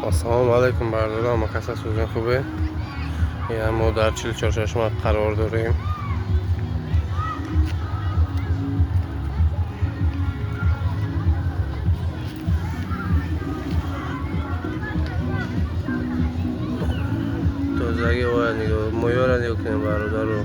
Ассалому алайкум, бародарон, ҳама кас сӯзин хубе? Я мо дар 44 чашма қарор дорем. Тозагӣ, оя, нигоҳ, моёра нигоҳ кунем, бародаро.